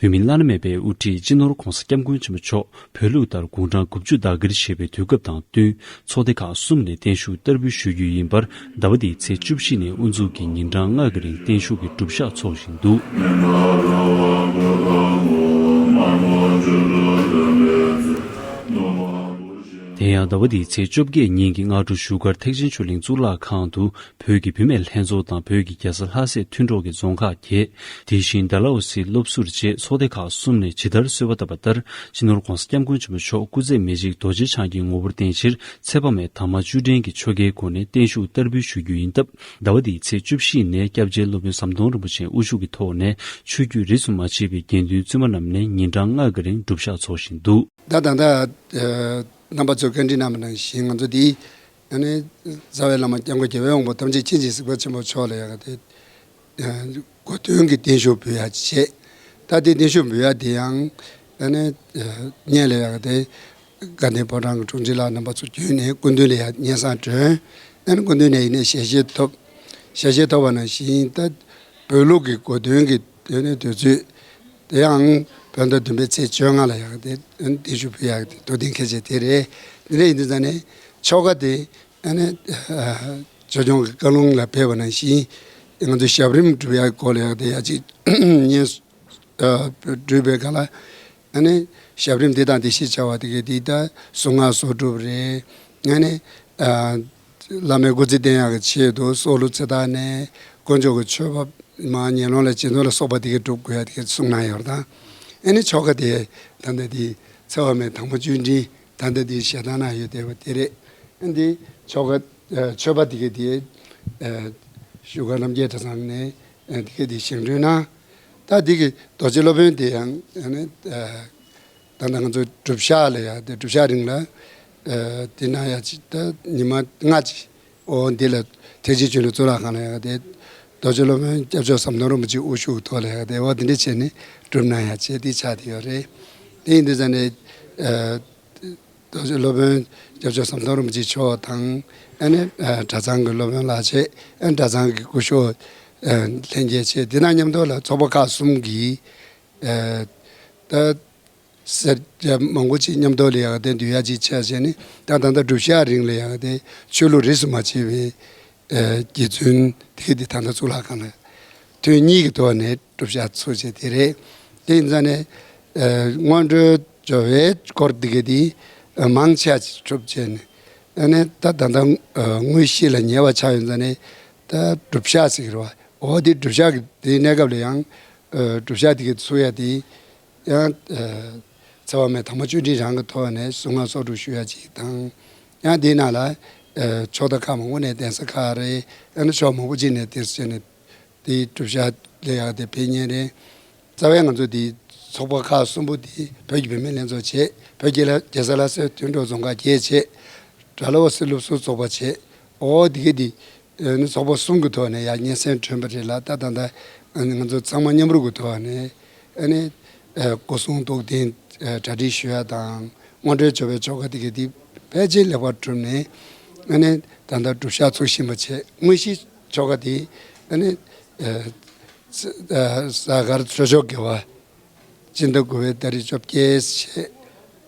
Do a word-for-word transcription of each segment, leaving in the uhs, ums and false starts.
བོད་མི་བླ་ན་མེད་པའི་དབུ་ཁྲིད་སྤྱི་ནོར་༧གོང་ས་༧སྐྱབས་མགོན་ཆེན་པོ་མཆོག་བོད་ལུགས་ལྟར་དགུང་གྲངས་དགུ་བཅུ་ཟླ་བསྒྱུར་བྱེད་པའི་དུས་སྐབས་དང་བསྟུན་ཚོགས་སྡེ་ཁག་གསུམ་ནས་བརྟན་བཞུགས་བསྟར་འབུལ་ཞུ་རྒྱུ་ཡིན་པར། ཟླ་བ་འདིའི་ཚེས་བཅུ་བཞི་ནས་དབུ་འཛུགས་ཀྱིས་ཉིན་གྲངས་ལྔ་གི་རིང་བརྟན་བཞུགས་ཀྱི་སྒྲུབ་ཞག་འཚོགས་བཞིན་འདུག། དེ་ཡང་ཟླ་བ་འདིའི་ཚེས་བཅོ་བརྒྱད་ཉིན་གྱི་སྔ་དྲོ་བཞུགས་སྒར་ཐེག་ཆེན་ཆོས་གླིང་གཙུག་ལག་ཁང་དུ། བོད་ཀྱི་བུད་མེད་ལྷན་ཚོགས་དང་བོད་ཀྱི་རྒྱལ་ས་ལྷ་སའི་མཐུན་གྲོགས་ཀྱི་རྫོང་ཁག་བརྒྱད། དེ་བཞིན་ཌལ་ཧོ་སི་སློབ་ཟུར་བཅས་ཚོགས་སྡེ་ཁག་གསུམ་ནས་ཇི་ལྟར་གསོལ་བ་བཏབ་པ་ལྟར། སྤྱི་ནོར་༧གོང་ས་༧སྐྱབས་མགོན་ཆེན་པོ་མཆོག་སྐུ་ཚེ་མི་འཇིག་རྡོ་རྗེ་འཆང་གི་ངོ་བོར་བརྟེན་ཕྱིར་ཚེ་དཔག་མེད་དྭངས་མ་བཅུ་ལྡན་གྱི་ཆོ་གའི་སྒོ་ནས་བརྟན་བཞུགས་བསྟར་འབུལ་ཞུ་རྒྱུ་ཡིན་སྟབས། ཟླ་བ་འདིའི་ཚེས་བཅུ་བཞི་ནས་སྐྱབས་རྗེ་སློབ་དཔོན་ཟམ་གདོང་རིན་པོ་ཆེའི་དབུ་བཞུགས་ཀྱི་ཐོག་ནས་ཆོས་བརྒྱུད་རིས་སུ་མ་ཆད་པའི་དགེ་འདུན་བཙུན་མ་རྣམས་ནས་ཉིན་གྲངས་ལྔ་གི་རིང་སྒྲུབ་ཞག་འཚོགས་བཞིན་འདུག། ད་ད་ལྟ་རྣམ་པ་ཚོས་བཀའ་འདྲི་གནང་བ་ནང་བཞིན་ང་ཚོ་འདི། ཨ་ནི། རྩ་བའི་བླ་མ་སྐྱབས་མགོན་རྒྱལ་བའི་དབང་པོ་ཐམས་ཅད་མཁྱེན་ཅིང་གཟིགས་པ་ཆེན་པོ་མཆོག་ལ་ཡག་དེ། གོ་སྟོན་གྱི་བརྟན་བཞུགས་འབུལ་ཡག་བྱས། ད་དེ་བརྟན་བཞུགས་འབུལ་ཡག་དེ་ཡང་། ཨ་ནི། སྔོན་ལ་ཡག་དེ། དགའ་ལྡན་ཕོ་བྲང་གི་དྲུང་ཆེ་ལགས་རྣམ་པ་ཚོ་བརྒྱུད་ནས་སྐུ་མདུན་ལ་ཡང་སྙན་སེང་བསྒྲོན། ཨ་ནི་སྐུ་མདུན་ནས་ཡིན་ནའི་ཞལ་བཞེས་ཐོབ། ཞལ་བཞེས་ཐོབ་པ་ནང་བཞིན་ད། བོད་ལུགས་ཀྱི་གོ་སྟོན་གྱི་དེ་ནས་དུས་ཚོད། དེ་ཡང་བོད་ཟླ་བདུན་པའི་ཚེས་བཅོ་ལྔ་ལ་ཡག་དེ་བརྟན་བཞུགས་འབུལ་ཡག་དེ་ཐུགས་གཏན་འཁེལ་བྱས་དེ་རེད། དེ་འདྲ་ཡིན་དུས་ཙང་ནས་ཆོ་ག་དེ་ཨ་ནི་ཆོས་སྐྱོང་གི་བཀའ་ལུང་ལ་ཕེབས་པ་ནང་བཞིན་ང་ཚོ་ཞབས་རིམ་སྒྲུབ་ཡག་སྐོར་ལ་ཡག་དེ་ཡག་ཅིག་ཉན། སྒྲུབ་པའི་སྒང་ལ། ཨ་ནི། ཞབས་རིམ་འདི་དང་འདི་ཞེས་བྱ་བ་དེ་གའི་འདི་ལྟར་གཟུངས་སྔགས་གསོག་སྒྲུབ་རེད། ཨ་ནི། བླ་མའི་སྐུ་ཚེ་བརྟན་ཡག་གི་ཆེད་དུ་སྲོག་བླུ་ཚེ་ཐར་ནས་དཀོན་མཆོག་གི་མཆོད་པ་མར་ངན་སློང་ལ་བྱིན་ནོ་ལ་སོགས་པ་དེ་གའི་སྒྲུབ་དགོས་ཡག་དེ་གའི་གསུངས་གནང་ཡོད་རེད་ད། ཨ་ནི་ཆོ་ག་དེ་ད་ལྟ་འདི་ཚེ་དཔག་མེད་དྭངས་མ་བཅུད་འདྲེན་ད་ལྟ་འདི་ཞལ་ཏང་གནང་ཡོད་བསྡད་པ་དེ་རེད། ཨ་ནི་འདི་ཆོ་ག་མཆོད་པ་དེ་གའི་དེ་བཞུགས་སྒར་རྣམ་རྒྱལ་གྲྭ་ཚང་ནས་དེ་གའི་དེ་བཞེངས་སྐྲུན་གནང་། ད་འདི་གི་རྡོ་རྗེ་སློབ་དཔོན་དེ་ཡང་ཨ་ནི། ད་ལྟ་ང་ཚོ་སྒྲུབ་ཞག་ལ་ཡ་དེ་སྒྲུབ་ཞག་རིང་ལ། དེ་ན་ཡ་ཅི་ད་ཉི་མ་ལྔ་ཅིག་འོ་འདི་ལ་ཐེག་ཆེན་ཆོས་གླིང་གཙུག་ལག་ཁང་ལ་ཡ་དེ་རྡོ་རྗེ་སློབ་དཔོན་སྐྱབས་མཆོག་ཟམ་གདོང་རིན་པོ་ཆེ་དབུ་བཞུགས་ཐོག་ལ་ཡ་དེ་འོ་དེ་འདྲ་བྱས་ནས་སྒྲུབ་གནང་ཡ་བྱས་དེ་ཆགས་དེ་ཡོད་རེད། དེ་ཡིན་དུས་ཙང་ནས། རྡོ་རྗེ་སློབ་དཔོན་སྐྱབས་མཆོག་ཟམ་གདོང་རིན་པོ་ཆེ་མཆོག་དང་ཨ་ནི་གྲྭ་ཚང་གི་སློབ་དཔོན་ལགས་བྱས་ཨ་ནི་གྲྭ་ཚང་གི་སྐུ་ཞབས་ལྷན་རྒྱས་བྱས་དེ་དང་མཉམ་དུ་ལ་ཚོགས་པ་ཁག་གསུམ་གྱིས་ད་སེར་སྐྱ་མང་པོ་ཅིག་མཉམ་དུ་ལ་ཡག་དེ་འདུས་ཡག་ཅིག་ཆགས་བྱས་ནས་ད་ད་ལྟ་སྒྲུབ་ཞག་རིང་ལ་ཡག་དེ་ཆོས་ལུགས་རིས་སུ་མ་ཆད་པའི་རྗེ་བཙུན་དེ་ག་དེ་ད་ལྟ་གཙུག་ལག་ཁང་ལ་ཐུན་གཉིས་ཀྱི་ཐོག་ནས་སྒྲུབ་ཞག་ཚུགས་བྱས་དེ་རེད། དེ་ཡིན་ཙང་ནས་སྔོན་འགྲོའི་སྦྱོར་བའི་སྐོར་དེ་ག་དེ་མང་ཆེ་གྲུབ་བྱས་ནས་ཨ་ནས་ད་ད་ལྟ་དངོས་གཞི་ལ་ཉེ་བ་ཆགས་ཡོད་ཙང་ནས་ད་སྒྲུབ་ཞག་ཟེར་གི་རེད་བ། འོ་དེ་སྒྲུབ་ཞག་གི་དེའི་གནས་སྐབས་ལ་ཡང་སྒྲུབ་ཞག་དེ་ག་ཚུགས་ཡ་དེ། ཡང་། ཚེ་དཔག་མེད་དྭངས་མ་བཅུད་འདྲེན་རང་གི་ཐོག་ནས་གཟུངས་སྔགས་གསོག་སྒྲུབ་ཞུ་ཡ་གཅིག་དང་། ཡང་དེའི་ནང་ལ། ཕྱོགས་མཐའ་ཁག་མང་པོ་ནས་གདན་ས་ཁག་རེད། ཡང་ན་ཕྱོགས་མང་པོ་ཅིག་ནས་གདན་ས་བྱས་ནས་དེའི་སྒྲུབ་ཞག་ལ་ཡག་དེ་ཕེབས་མཁན་རེད། རྩ་བའི་ང་ཚོ་དེའི་ཚོགས་པ་ཁག་གསུམ་པོ་དེ་བོད་ཀྱི་བུད་མེད་ལྷན་ཚོགས་བྱས་བོད་ཀྱི་ལ་རྒྱལ་ས་ལྷ་སའི་མཐུན་གྲོགས་རྫོང་ཁག་བརྒྱད་བྱས། ཌལ་ཧོ་སི་སློབ་ཟུར་ཚོགས་པ་བྱས། འོ་དེ་ག་དེ། ཨ་ནི་ཚོགས་པ་གསུམ་གྱི་ཐོག་ནས་ཡང་སྙན་སེང་བསྒྲོན་པ་རེད་ལ་ད་ད་ད་ང་ཚོ་ཚང་མ་མཉམ་རུབ་ཀྱི་ཐོག་ནས་ཨ་ནི་སྒོ་སྲུང་རྟོགས་ལྡན་གྲ་སྒྲིག་ཞུ་ཡ་དང་སྔོན་འགྲོའི་སྦྱོར་བའི་ཆོ་ག་དེ་ག་དེ་ཕལ་ཆེར་ལེགས་པར་གྲུབ་ནས་ཨ་ནི་ད་ལྟ་སྒྲུབ་ཞག་ཚུགས་བཞིན་པ་བྱས། དངོས་གཞི་ཆོ་ག་དེ་ཨ་ནི་གཟའ་སྐར་ཚེས་མཆོག་དགེ་བ་སྤྱི་ཟླ་དགུ་པའི་ཏ་རིག་བཅོ་བརྒྱད་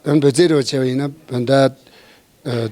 བྱས། བོད་ཚེས་རེ་བ་བྱས་པ་ཡིན་ན་བོད་ཟླ།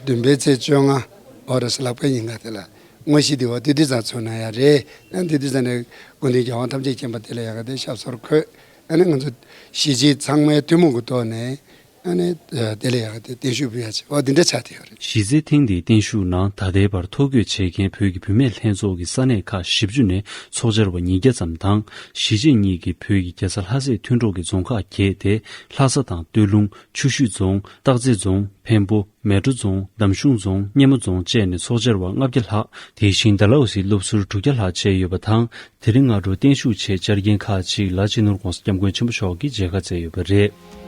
བདུན་པའི་ཚེས་བཅོ་ལྔ། ཨོ་རེས་ལག་པའི་ཉིན་ག་དེ་ལ་དངོས་གཞི་དེ་བ་དེ་དུས་ཙང་ཚུགས་ན་ཡ་རེད། ཨ་དེ་དུས་ཙང་ནས་སྐུ་མདུན་རྒྱལ་དབང་ཐམས་ཅད་མཁྱེན་པ་དེ་ལ་ཡག་ག་དེ་ཞབས་སོར་འཁོད། ཨ་ནི་ང་ཚོ་གཞིས་བྱེས་ཚང་མའི་ཐུན་མོང་གི་ཐོག་ནས་ཨ་ནི་དེ་ལ་ཡག་ག་དེ་བརྟན་བཞུགས་འབུལ་ཡ་བྱས་ཨོ་དེ་འདྲ་ཆགས་བསྡད་ཡོད་རེད། གཞི་རྩའི་ཐེངས་འདིའི་བརྟན་བཞུགས་ནང་ད་ལྟའི་བར་ཐོ་འགོད་བྱེད་མཁན་བོད་ཀྱི་བུད་མེད་ལྷན་ཚོགས་ཀྱི་ས་གནས་ཁག་བཞི་བཅུ་ནས་ཚོགས་བཅར་བ་ཉིས་བརྒྱ་ཙམ་དང་གཞིས་བྱེས་གཉིས་ཀྱི་བོད་ཀྱི་རྒྱལ་ས་ལྷ་སའི་མཐུན་གྲོགས་ཀྱི་རྫོང་ཁག་བརྒྱད་དེ་ལྷ་ས་དང་སྟོད་ལུང་། ཆུ་ཤུར་རྫོང་། སྟག་རྩེ་རྫོང་། འཕན་པོ། མལ་གྲོ་རྫོང་། འདམ་གཞུང་རྫོང་། སྙེ་མོ་རྫོང་བཅས་ནས་ཚོགས་བཅར་བ་ལྔ་བརྒྱ་ལྷག་དེ་བཞིན་ཌལ་ཧོ་སིའི་སློབ་ཟུར་དྲུག་བརྒྱ་ལྷག་བཅས་ཡོད་པ་དང་། དེ་རིང་སྔ་དྲོ་བརྟན་བཞུགས་ཆེད་བཅར་མཁན་ཁག་ཅིག་ལ་སྤྱི་ནོར་༧གོང་ས་༧སྐྱབས་མགོན་ཆེན་པོ་མཆོག་གིས་མཇལ་ཁ་བསྩལ་ཡོད་པ་རེད།